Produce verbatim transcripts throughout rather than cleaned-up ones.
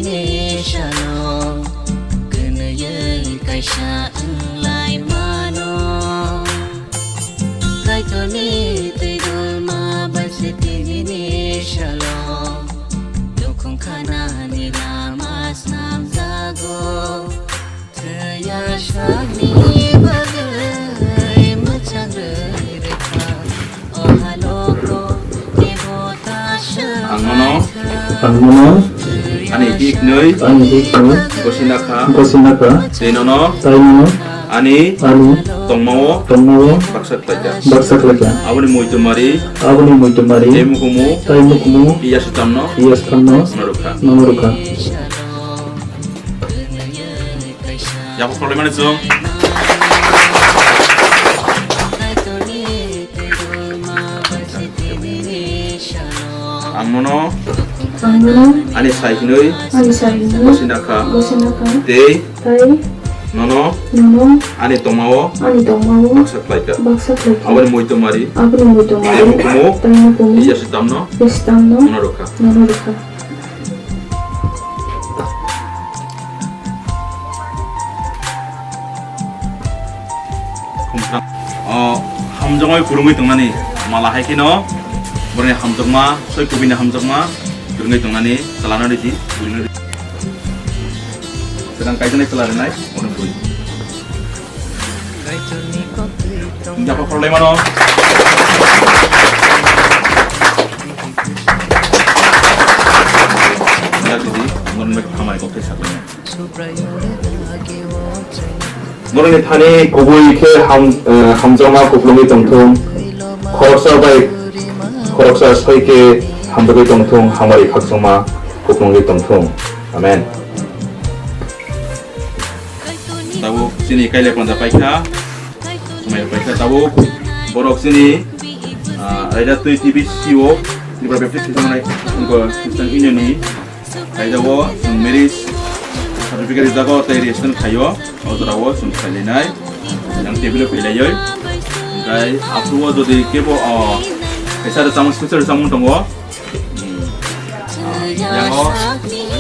Salo kwnwi kaisa wng lai mano. Kaitorni twi dulma bai se tinini salo nukhung khanani lama snamjago. Thwiya sakni bagwi mwchang rwi rwkha. Ang nono, ang nono, ani hiknwi, ani hiknwi, gosina kha, gosina kha, tei nono, tei nono, ani, ani, tongmao, tongmao, baksa khlaikha, baksa khlaikha. Aboni muitu mari, aboni muitu mari, tei mukumu, tei mukumu, iya sitamno, iya sitamno, nono rwkha, nono rwkha. Yapok problem mana, Jung? Ang nono, ang nono, ani sai hinwi, ani sai hinwi, gosina kha, gosina kha, tei, tei, nono, nono, ani tongmao, ani tongmao, baksa khlaikha, baksa khlaikha. Aboni muitu mari, aboni muitu mari, tei mukumu, tei mukumu, iya sitamno, iya sitamno, nono rwkha, nono rwkha. Khumsang. O, hamjakmani kwrwngwi tongnani mala hai kheno boroni hamjakma, soi kubini hamjakma kwrwngwi tongnani chwlano ridi, burino ridi. Sedang kaijaknai chwla rinai, ono bui. Yapok problem ano. Yak di, mon mek khamai kok thai sakni. Boroni thani kubui khe ham, eh, hamjakma kuplungwi tongthung. Khoroksa bai khoroksa soi khe hamjakwi tongthung, hamari khakchangma kuplungwi tongthung. Amen. Tabuk chini kailai panda paikha, mai paikha tabuk borok chini, ah, Raida Twi T V C E O, Tripura Baptist Christian Union ni Kaijago chwng marriage certificate rijago tei registration khaio, o jorao chwng khailainai. Yang table o khailaioi. Hingkai aphuru o jodi kebo, o, kaisa rwchapmung, special rwchapmung tongo. Hmm. Ah, yang o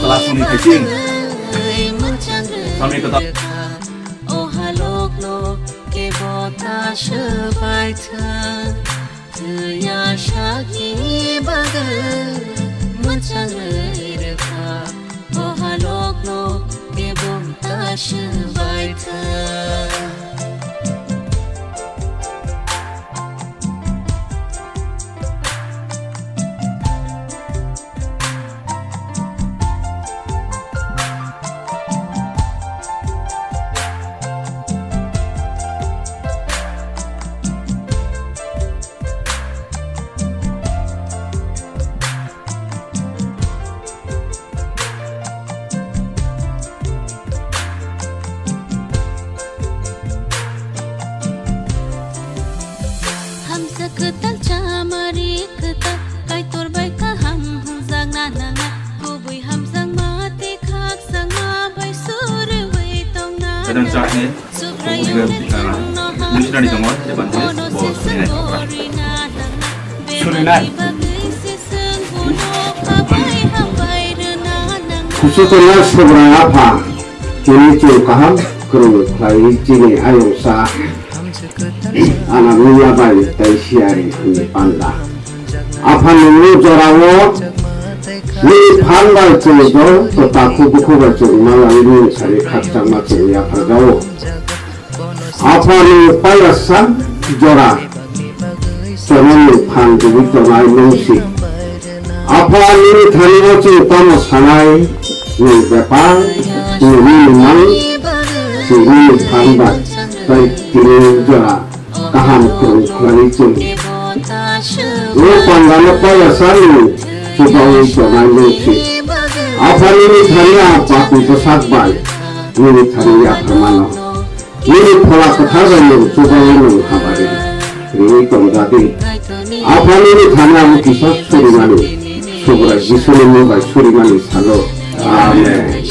class ni khaising. Samni kwtal. O halokno kebo ta swbai thang. Thwiya sakni bagwi mwchang rwi rwkha, o halokno kebo ta swbai thang. Hamsa kwtal chamari kwtal, Kaitor bai kaham hamjakna nangna, kubui hamjakma tei khakchangma bai surwi tongna. Kadang chakni, ah, missionary tongo, evangelist, bo surinai. Surinai. Kuchukurna Subrai Apha, tini chwng kaham kwrwng khlai chini ayungsa Ananiya bai tei Siyari hwnwi panda. Apha nungni jorao nini phan bai chwng joto takhuk bukhuk bai chwng manlai nini thani khakchangma chwng yapharjao. Apha nwng payasa jora chonani phan rwui tongnai nwng si. Apha nini thani o chwng tamo sanai nwng bepar nwngni nwng mang si nini phan bai tei tini jora kaham kwrwng khlai chwng. O pandano payasa nwng chubaui tongnai nwng si. Apha nini thani a papi bwsak bai nini thani yapharmano. Nini Phola Kwthar bai nwng chubaui nwng hamari rwui tongjadi. Apha nini thani ang kisa surimani, Subrai Jisuni mung bai surimani salo. Amen.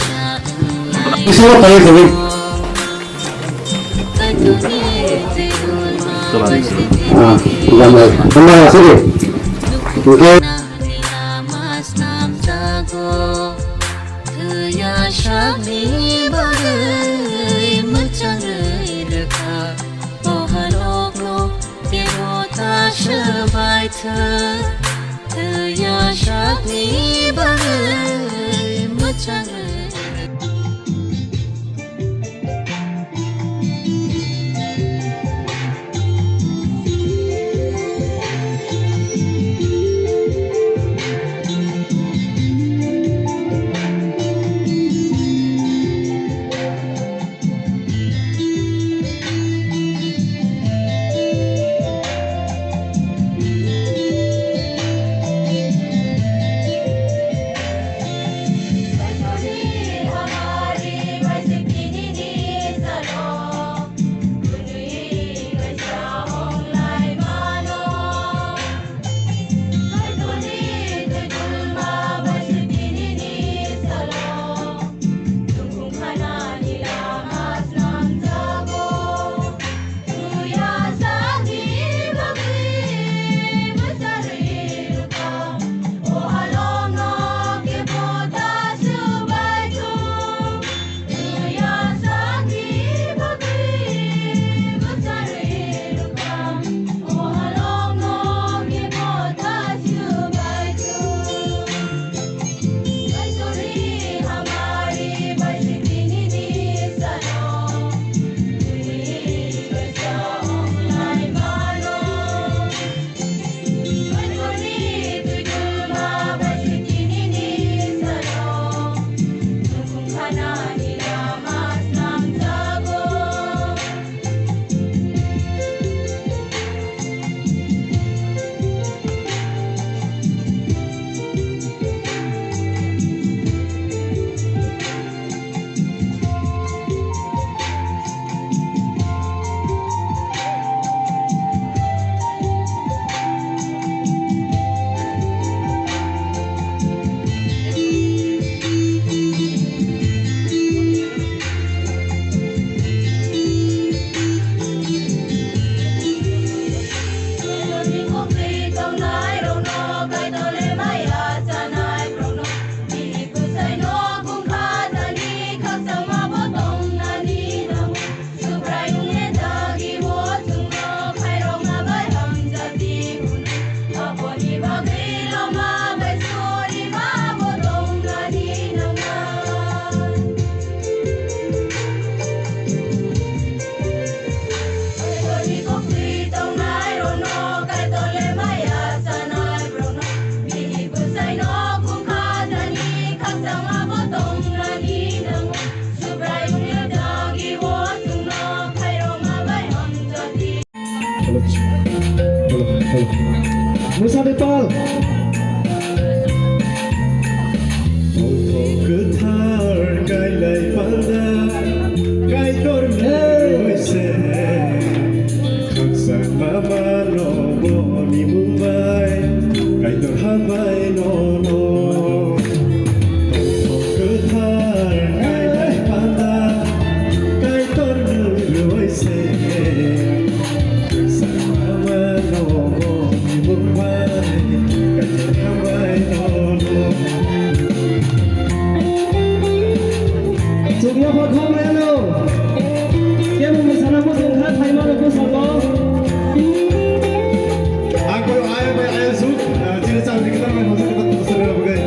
Kisa taywi taywi. Ah, gamai. Gamai asadi. Oke. Sakni bagwi mwchangwi rwkha, o halokno kebo ta swbai thwk. Thwiya sakni bagwi mwchangwi rwkha. Musa Depal. Kwthar kailai panda, Kaitor ni se. Khaksa mama no boni mung bai, Kaitor hambai no no. Tongthok kwthar kailai panda, Kaitor nwng rwui se. Khaksa mama no boni mung bai, Kaitor hambai no no. Chuknokhor khok reno. Kebo mwsana muchung kha thaima rok bwskango. Ang koi ayang bai ayang suk, ah, chini chang ni kitar bai hosa kitar tu sari rok gai.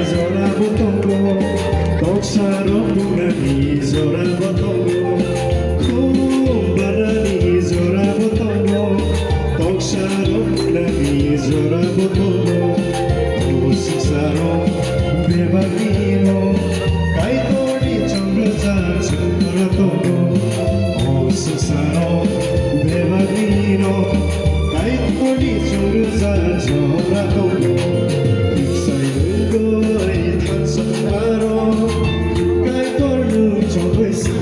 Jora bo tongo, toksa rok bunani jora bo tongo, khum barani jora bo tongo, toksa rok bunani jora bo tongo. O swngcharo bebak ni no Kaitor ni chongrwchak chwngno tongo. O swngcharo bebak ni no Kaitor ni chongrwchak chwngno tongo. Tiksai wngwi thansa aro Kaitor nwng chongwi se.